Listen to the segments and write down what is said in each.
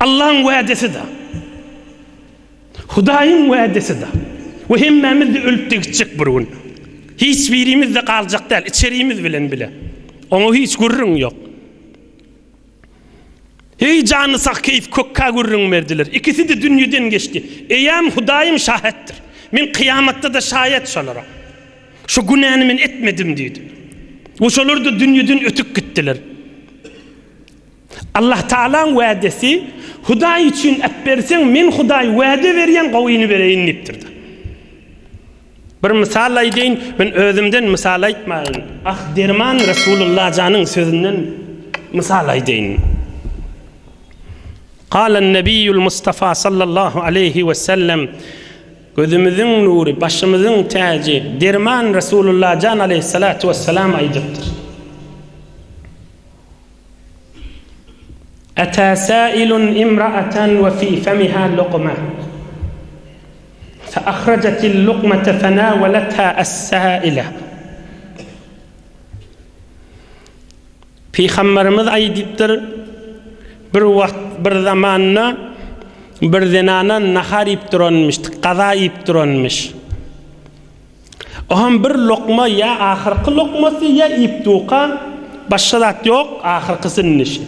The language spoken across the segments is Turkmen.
Allaň wädesi-da. Hudaýyň wädesi-da. We hemmämiz-de ölüp-de gitjek bir gün. Hiç birimiz-de galjak däl, içerimiz bilen bile. Oňa hiç gürrüň ýok. Heý, jany sag keýp kökkä gürrüň berdiler. Ikisi-de dünýeden geçdi. Eýäm Hudaýym şahetdir. Men kyýamatda-da şaýat şolara. Şu günäni men etmedim diýdi. We şolar-da dünýeden ötüp gitdiler. Allah Tagalaň wädesi, Hudaý üçin äpberseň, men Hudaý wäde berýän gowyny bereýin diýipdir-de. Bir mysal aýdaýyn, men özümden mysal aýtmaýyn. Ah derman Resulullah janyň sözünden mysal aýdaýyn. Galan Nebiýül Mustafa sallallahu aleýhi we sellem Gözümiziň nury, başymyzyň täji, derman Resulullah jan aleýhissalatu wessalam aýdypdyr. Ätä säilun imra'atan we fi femiha luqma. Fe ahrajatil luqmate fenaweletha es-säile. Pygamberimiz aýdypdyr, bir wagt, bir zamanda bir zenana nahar iýip duranmyş, gaza iýip duranmyş. Oňam bir lokma ýa ahyrky lokmasy ýa iýip duka, başga zat ýok, ahyrkysy indi şi.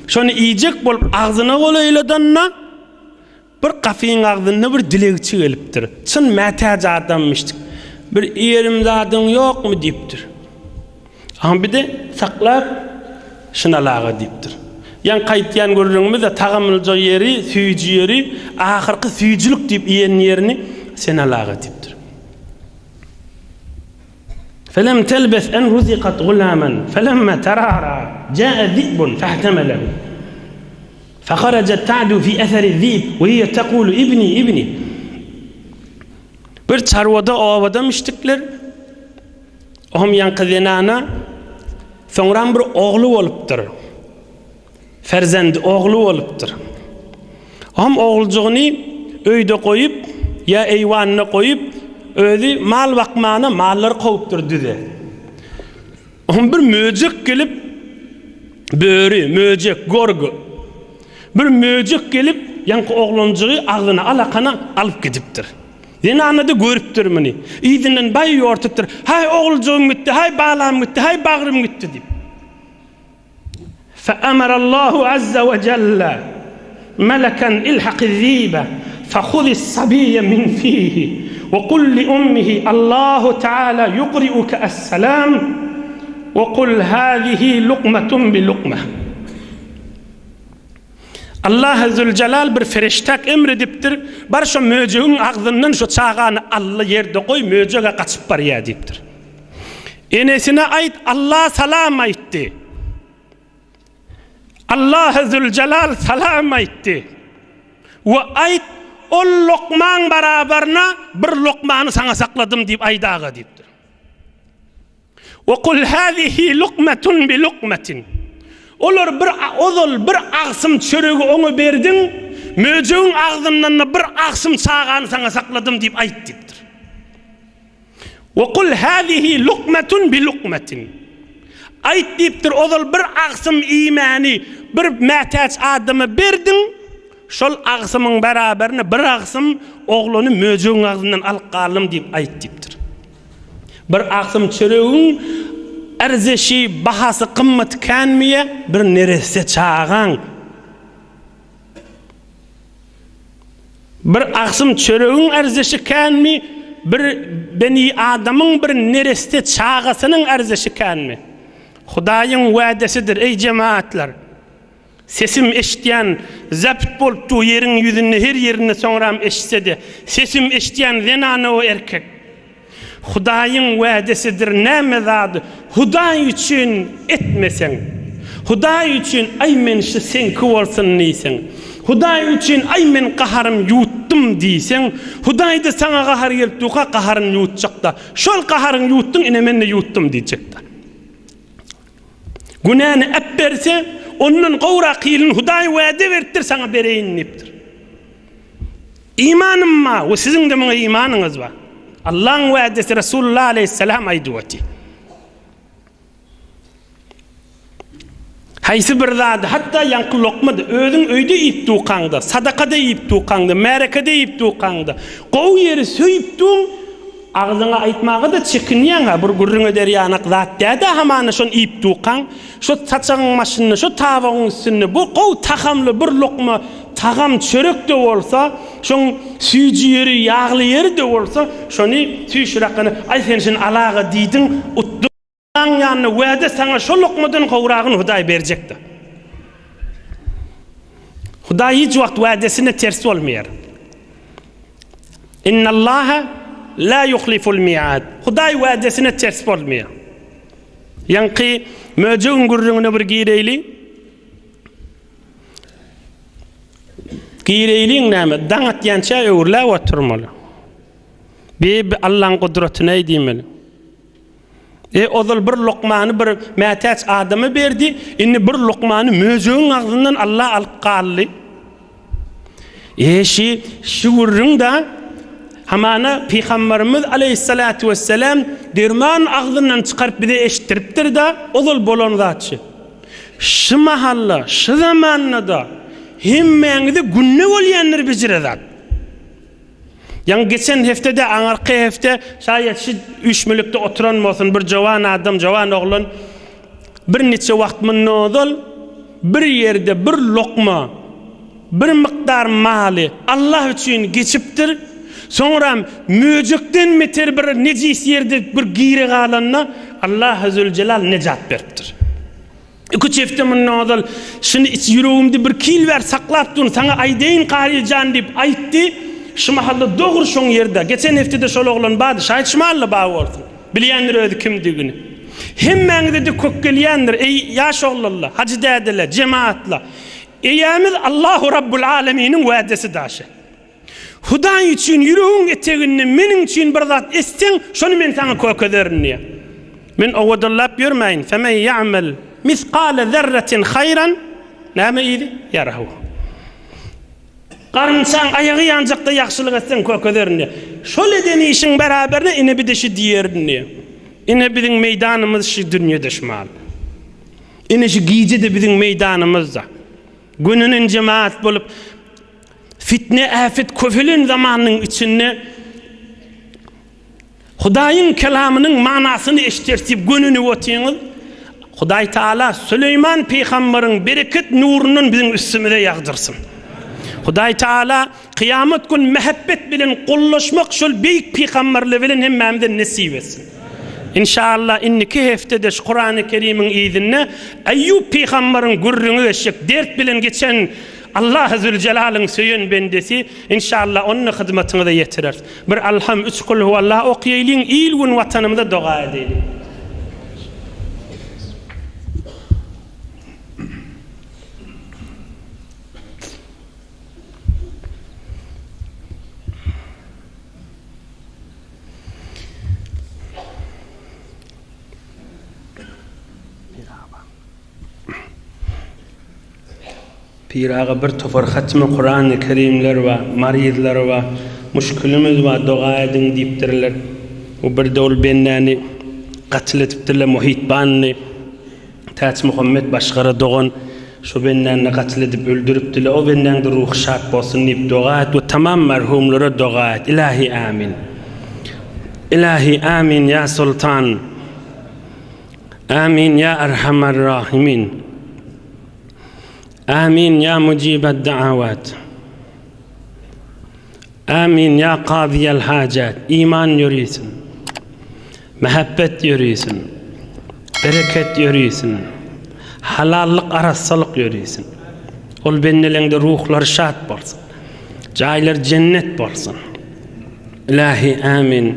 Şony iýjek bolup agzyna golaýladanda, bir gapyň agzynda bir dilegçi gelipdir. Çyn mätäç adammyşdyk. Bir iýerim zadyň ýokmy diýipdir. Aňam bir-de saklap, şuny alaga diýipdir. Ýaňky aýtýan gürrüňimiz-de tagamlyja ýeri, süýji ýeri, ahyrky süýjülik diýip iýen ýerini sen alaga diýipdir. Felem telbes en ruzikat gulaman, felemme terara, jaa zi'bun fehtemelehu. Feharajat ta'du fi eseri zi'b, we hiye tekulu ibni, ibni. Bir çarwada obada müşdikler, Oňam ýaňky zenana soňram bir ogly bolupdyr. Ferzendi, ogly bolupdyr. Oňam oguljygyny öýde goýup, ýa eýwanda goýup, özi mal bakmana mallary kowupdyr düze. Oňam bir möjek gelip, böri, möjek, gorg. Bir möjek gelip, ýaňky oglanjygy agzyna alakana alyp gidipdir. Zenana-da görüpdir muny. Yzyndan baý ýortupdyr. Haý, oguljygym gitdi, haý, balam gitdi, haý, bagrym gitdi diýip. Feamarallahu azza we jelle melekan ilhaqiz-zibe fehuzis-sabiyye min fihi we kul li ummihi Allahu taala yuqri'uke es-selam we kul hazihi lukmetun bi lukme. Allahy Züljelal bir feriştäk emr edipdir, Bar şo möjegiň agzyndan şo çagany al-da ýerde goý, möjeg-ä gaçyp barýar diýipdir. Enesine aýt, Alla salam aýtdy. Allahy Züljelal salam aýtdy. We aýt, ol lokmaň barabaryna bir lokmany saňa sakladym diýip aýdaga diýipdir. We kul hazihi lukmetun bi lukmetin. Olar bir ozal bir agsym çöregi oňa berdiň, möjegiň agzyndan-da bir agsym çagany saňa sakladym diýip aýt diýipdir. We kul hazihi lukmetun bi lukmetin. Aýt diýipdir, ozal bir agsym iýmäni bir mätäç adama berdiň, şol agsymyň beraberine bir agsym oglany möjegiň agzyndan alyp galdym diýip aýt diýipdir. Bir agsym çöregiň ärzeşi, bahasy gymmaty känmiýe, bir neresse çagaň. Bir agsym çöregiň ärzeşi känmi, bir beni adamyň bir neresse çagasynyň ärzeşi känmi? Hudaýyň wädesidir, eý jemagatlar! Sesim eşitýän zabt bolup dur ýeriň ýüzünde her ýerinde soňram eşitsede sesim eşitýän zenana we erkek Hudaýyň wädesidir näme zady Hudaý üçin etmeseň Hudaý üçin aý men şu seňki bolsun diýseň Hudaý üçin aý men gaharym ýutdum diýseň Hudaýda saňa gahary gelip durka gaharyny ýutjakda şol gaharyňy ýutduň ine mende ýutdum diýjekda. Günäni äpberse, ondan gowrak ýylyny Hudaý wada beripdir, saňa bereýin diýipdir. Imanym bar we siziň-de muňa imanyňyz bar. Allaň wadesi Resulullah aleýhissalam aýdyp otyr. Haýsy bir zady, hatda ýaňky lokma-da, özüň öýde iýip dukaňda, sadakada iýip dukaňda, märekede iýip dukaňda, gowy ýeri söýüp duň, agzyňa aýtmaga-da çekinýäň-hä, bir gürrüň eder ýanak zat däl-dä, hamana şony iýip dukaň, şo saçagyň başynda, şo tabagyň üstünde bu gowy tagamly bir lokma tagam çörek-de bolsa, şoň süýji ýeri, ýagly ýeri-de bolsa, şony süýşüräkgene, Aý, sen şuny alaga diýdiň, utduň. Allaň ýanynda wada saňa şo lokmadan gowragyny Hudaý berjekdir. Hudaý hiç wagt wadesine ters bolmaýar. Innallaha la yuhliful miad. Hudaý wadesine ters bolmaýar. Ýaňky möjegiň gürrüňine bir gireýli. Gireýliň näme? Daň atýança öwrüläp oturmaly. Bi Allaň gudratyna diýmeli. E, ozal bir lukmany bir mätäç adama berdi, indi bir lukmany möjegiň agzyndan Allah alyp galdy. E, şi, şi gürrüň-da, hamana Pygamberimiz aleýhissalatu wesselam derman agzyndan çykaryp bize eşitdiripdir-da, ozal bolan zat şi. Şi mahalla, şi zamanda-da hemmäňize günde bolýandyr bijire zat. Ýaňy geçen hepde-de aňyrky hepde şaýat şu üýşmelikde oturan bolsun bir jowan adam, jowan oglan bir niçe wagt mundan ozal bir ýerde bir lokma, bir mukdar maly Allah üçin geçipdir. Soňram möjekden beter bir nejis ýerde bir gire galanda Allahy Züljelal nejat beripdir. Iküç hepde mundan ozal şuny iç ýüregimde bir kil bäri saklap durun, saňa aýdaýyn Kary jan diýip aýtdy. Şu mahalda dogry şoň ýerde. Geçen hepdede şol oglan bardy, şaýat şu mahal-da bar bolsun. Bilýändir özi kimdigini. Hemmäňize-de kök gelýändir, eý, ýaş oglanlar, hajy dädeler, jemagatlar. Eýämiz Allahu Rabbul Aleminiň wädesi daşy. Hudaý üçin ýüregiň eteginde meniň üçin bir zat etseň, şony men saňa kökezerin diýýär. Men owadanlap ýörmäýin, Femen ýa'mel misgale zerretin haýran, näme yzy? Ýarahu. Garynçaň aýagy ýanjakda ýagşylyk etseň kökezerin diýýär. Şol eden işiň beraberine ine bir-de şi diýerin diýýär. Ine biziň meýdanymyz şi dünýede şu mal. Ine şu gije-de biziň meýdanymyzda. Gönünen jemaat bolup Fitne-äpet köpelen zamanyň içinde Hudaýyň kelamynyň manasyny eşderis diýip gönenip otyňyz. Hudaý Taala Süleýman pygambaryň bereket nurundan biziň üstümize ýagdyrsyn. Hudaý Taala kyýamat gün mähebbet bilen gollaşmak şol beýik pygamberler bilen hemmämize nesip etsin. Inşallah indiki heftede şu Kurany Kerimiň yzynda Eýýup pygambaryň gürrüňi geçjek dert bilen geçen Allahy Züljelalyň söýen bendesi, inşallah ony-da hyzmatyňyza ýetireris. Bir Alham, üç Kulhuwallah okýaýlyň, il-gün Watanymyza doga edeýliň. Pir aga bir topar hatmy Kurany Kerimler bar, maryzlar bar, muşkilimiz bar doga ediň diýipdirler. Bu birde ol bendäni gatyl edipdirler Muhitbanyny. Täçmuhammet başgara dogan şo bendäni gatyl edip öldüripdiler. O bendäňde ruhy şat bolsun diýip doga et we tamam merhumlara doga et. Ilahi amin. Ilahi amin ya sultan. Amin ya erhamer rahimin. Amin ya mujibed da'awat. Amin ya kazyýel hajat. Iman ýörisin. Mähebbet ýörisin. Bereket ýörisin. Halallyk, arassalyk ýörisin. Ol bendeleňde ruhlary şat bolsun. Jaýlary jennet bolsun. Ilahi amin.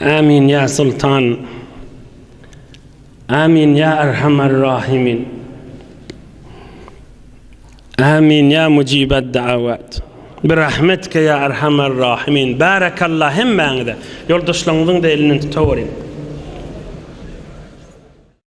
Amin ya sultan. Amin ya erhamer rahimin. Amin ya mujibed da'awat. Bi rahmetike ya erhamer rahimin. Barakallah hemmäňize. Ýoldaşlaryňyzyň-da elinden tutaweriň.